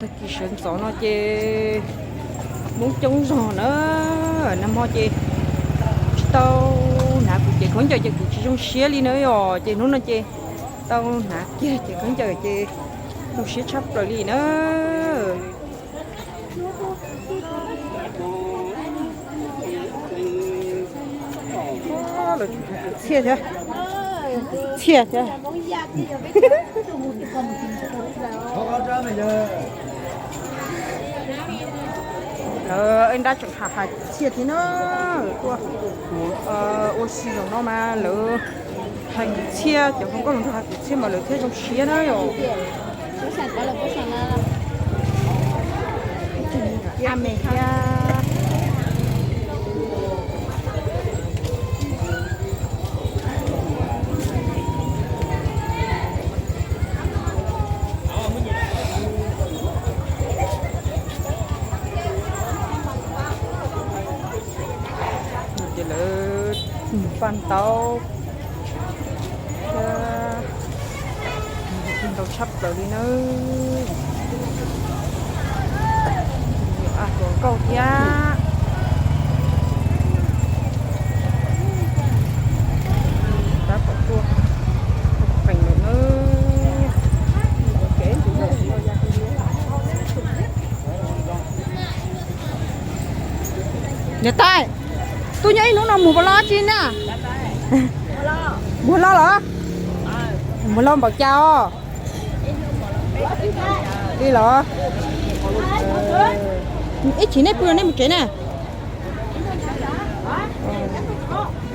Tag kis sawv ntxov no ces Hmoob coob zog na, nag hmo ces tsis tau hnav kuv cev khaub ncaws ces kuv tsis zoo siab li na yom, ces hnub no ces tau hnav kiag cev khaub ncaws ces zoo siab tshaj plaws li na. Txhiaj thiab, txhiaj thiab. Lawv nrab tseem hais txhiaj thiab na, tuaj ua si zaum no mas lawv hais txhiaj, cov hluas nkauj hluas nraug hais txhiaj mas lawv thiaj zoo siab na yom. Ces lawv paj ntaub thiab ntau tshaj plaws li nawb. Hluas nkauj thiab. Tab tom tuaj qees lawm nawb. Niam tais, tuaj nyob ib hnub no mus puas loj tsi na? Mus loj los? Mus loj npaum cas os? Li los? Ib chim nej pw nej mus tsev na.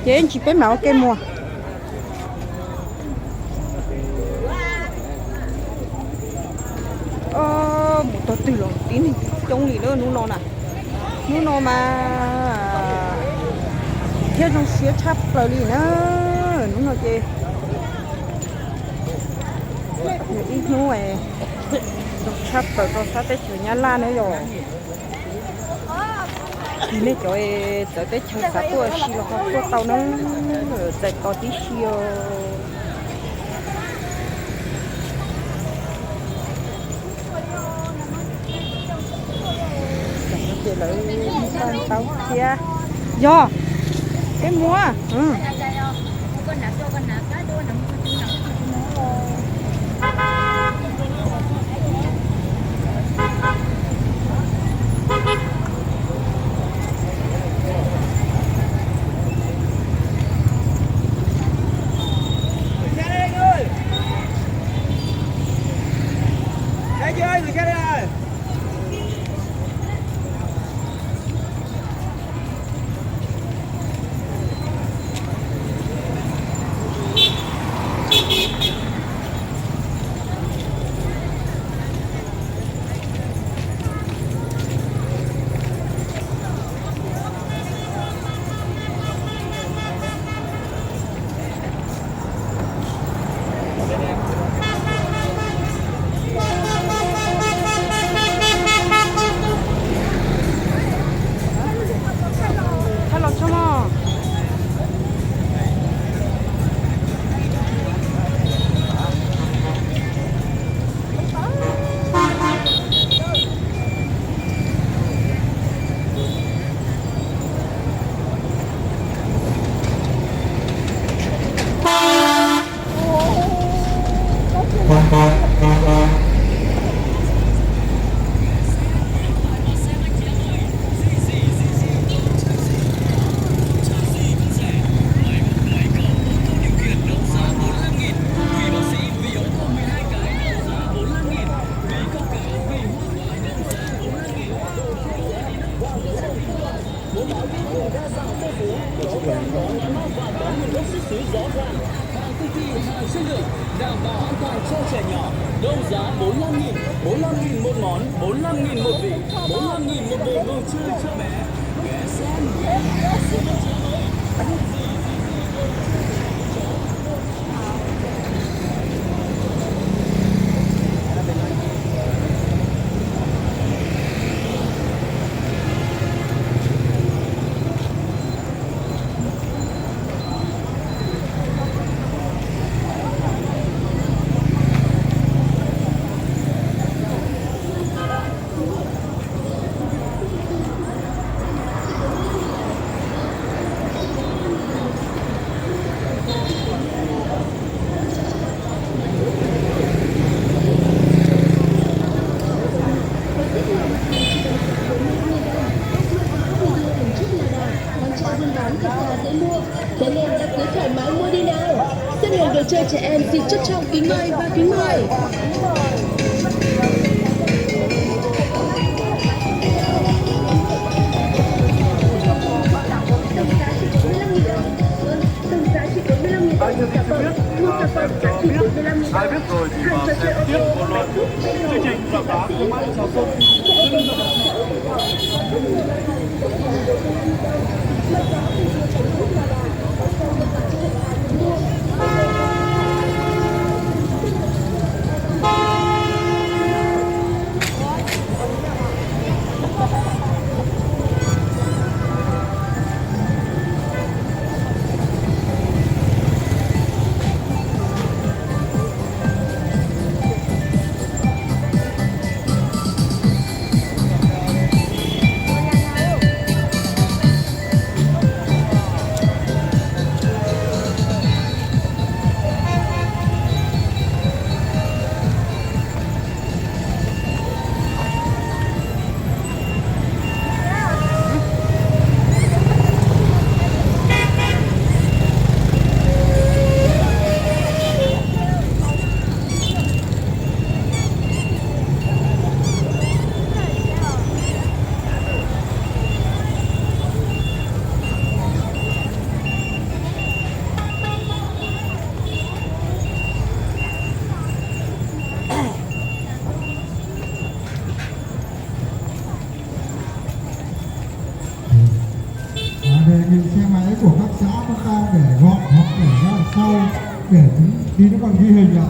Ces ib chim peb mam ua ke mus. Mus tog twg los tib neeg coob li na hnub no na. Hnub no mas thiaj zoo siab tshaj plaws li na. Hnub no ces yog ib hnub zoo tshaj plaws rau sab teb chaws Nyab Laj na yom. Nej cov txawv teb chaws xav tuaj si los ho tuaj tau na, txais tos tib si os. Ces lawv paj ntaub thiab. Yog, peb mus. Thaj los tso mog. Hàng cực kỳ hàng chất lượng, đảm bảo an toàn cho trẻ nhỏ. Đấu giá bốn lăm nghìn, bốn lăm nghìn một món, bốn lăm nghìn một vị, bốn lăm nghìn một bộ đồ chơi cho bé. Ghé xem, ghé xem. Trẻ em xin trân trọng kính mời và kính mời. Tổng giá trị bốn mươi lăm nghìn đồng. Tổng giá trị bốn mươi lăm nghìn đồng. Sản phẩm, một sản phẩm giá trị bốn mươi lăm nghìn đồng. Hàng trò chơi ô tô, máy xúc, máy móc. Chương trình quảng bá thương mại chào xuân. Đề nghị xe máy của các xã chúng ta để gọn hoặc để ra sau để chúng đi nó còn ghi hình ạ.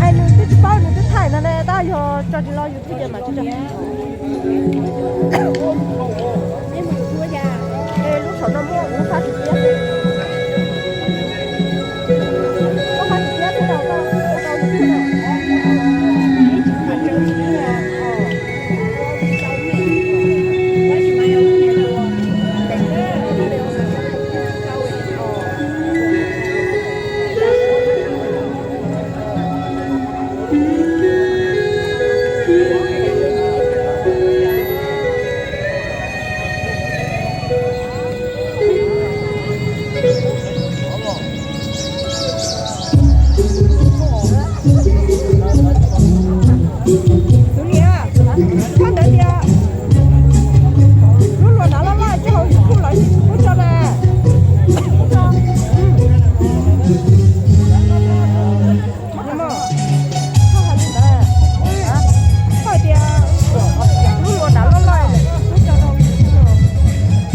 Ai, nws twb tsis paub, nws twb thaij no ne, tab yog tso tsis los YouTube ces mam tsis tso. Lub saum no muaj kuv fab tsis tiab.